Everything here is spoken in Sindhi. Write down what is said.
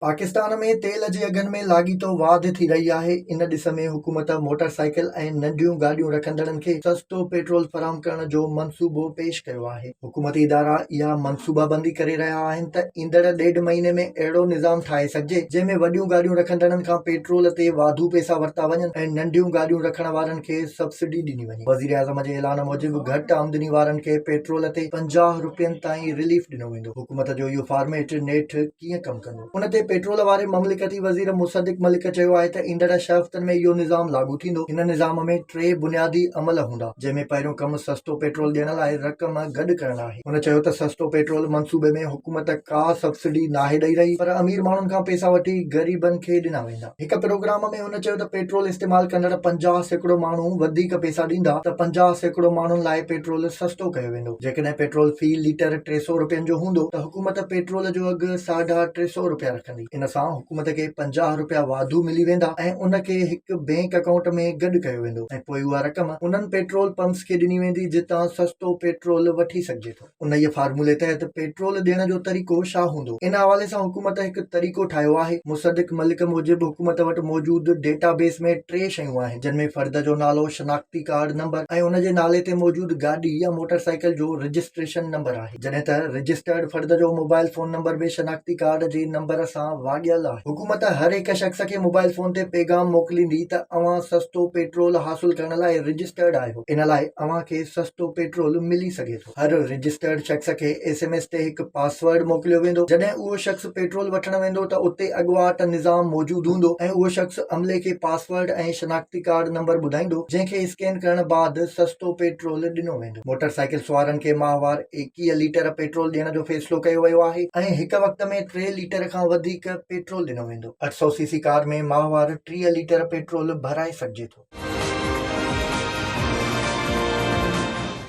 پاڪستان ۾ تيل جي اگهن ۾ لاڳيتو واڌ ٿي رهي آهي، ان ڏس ۾ حڪومت موٽر سائيڪل ۽ ننڍيون گاڏيون رکندڙن کي سستو پيٽرول فراهم ڪرڻ جو منصوبو پيش ڪيو آهي. حڪومتي ادارا اها منصوبابندي ڪري رهيا آهن ته ايندڙ ڏيڍ مهيني ۾ اهڙو نظام ٺاهي سگهجي، جنهن ۾ وڏيون گاڏيون رکندڙن کان پيٽرول تي واڌو پئسا ورتا وڃن ۽ ننڍيون گاڏيون رکڻ وارن کي سبسڊي ڏني وڃي. وزيراعظم جي اعلان موجب گهٽ آمدني وارن کي پيٽرول تي 50 رپين تائين رليف ڏنو ويندو. حڪومت جو اهو فارميٽ نيٺ ڪيئن ڪم ڪندو؟ ان تي پيٽرول واري مملڪتي وزير مصدق ملڪ چيو آهي ته ايندڙ ڇهه هفتن ۾ اهو نظام لاڳو ٿيندو، هن نظام ۾ ٽي بنيادي عمل هوندا، جنهن ۾ پهريون ڪم سستو پيٽرول ڏيڻ لاء رقم گڏ ڪرڻ آهي. هن چيو ته سستو پيٽرول منصوبي ۾ حڪومت ڪا سبسڊي ناهي ڏئي رهي پر امير ماڻهن کان پئسا وٺي غريبن کي ڏنا ويندا. هڪ پروگرام ۾ هن چيو ته پيٽرول استعمال ڪندڙ 50% ماڻهو وڌيڪ پئسا ڏيندا ته 50% ماڻهن لاء پيٽرول سستو ڪيو ويندو. جيڪڏهن پيٽرول في ليٽر 300 رپين جو هوندو ته حڪومت پيٽرول جو اگهه ساڍا 300 رپيا رکندي. ان سان حڪومت کي 50 رپيا واڌو ملي ويندا ۽ ان کي هڪ بئنڪ اڪائونٽ ۾ گڏ ڪيو ويندو ۽ پوء اها رقم انهن پيٽرول پمپس کي ڏني ويندي جتان سستو پيٽرول وٺي سگهجي ٿو. انهيء فارمولي تحت پيٽرول ڏيڻ جو طريقو ڇا هوندو؟ ان حوالي سان حڪومت هڪ طريقو ٺاهيو آهي. مصدق ملڪ موجب حڪومت وٽ موجود ڊيٽا بيس ۾ ٽي شيون آهن، جن ۾ فرد جو نالو، شناختي ڪارڊ نمبر ۽ ان جي نالي تي موجود گاڏي يا موٽر سائيڪل جو رجسٽريشن نمبر آهي. جڏهن ته رجسٽرڊ فرد جو موبائل فون نمبر به شناختي ڪارڊ جي نمبر سان واڳيل آهي. حڪومت هر هڪ شخص کي موبائل فون تي پيغام موڪليندي ته اوهان سستو پيٽرول حاصل ڪرڻ لاء رجسٽرڊ آهيو، ان لاء اوهان کي سستو پيٽرول ملي سگهي ٿو. هر رجسٽرڊ شخص کي ايس ايم ايس تي هڪ پاسورڊ موڪليو ويندو، جڏهن اهو شخص پيٽرول وٺڻ ويندو ته اتي اڳواٽ نظام موجود هوندو ۽ اهو شخص عملي کي پاسورڊ ۽ شناختي ڪارڊ نمبر ٻڌائيندو، جنهن کي اسڪين ڪرڻ بعد سستو پيٽرول ڏنو ويندو. موٽر سائيڪل سوارن کي ماهوار 21 ليٽر پيٽرول ڏيڻ جو فيصلو ڪيو ويو آهي ۽ هڪ وقت ۾ ٽي ليٽر کان وڌيڪ پيٽرول ڏنو ويندو. 800 سي سي ڪار ۾ ماهوار 30 ليٽر پيٽرول ڀرائي سگهجي ٿو.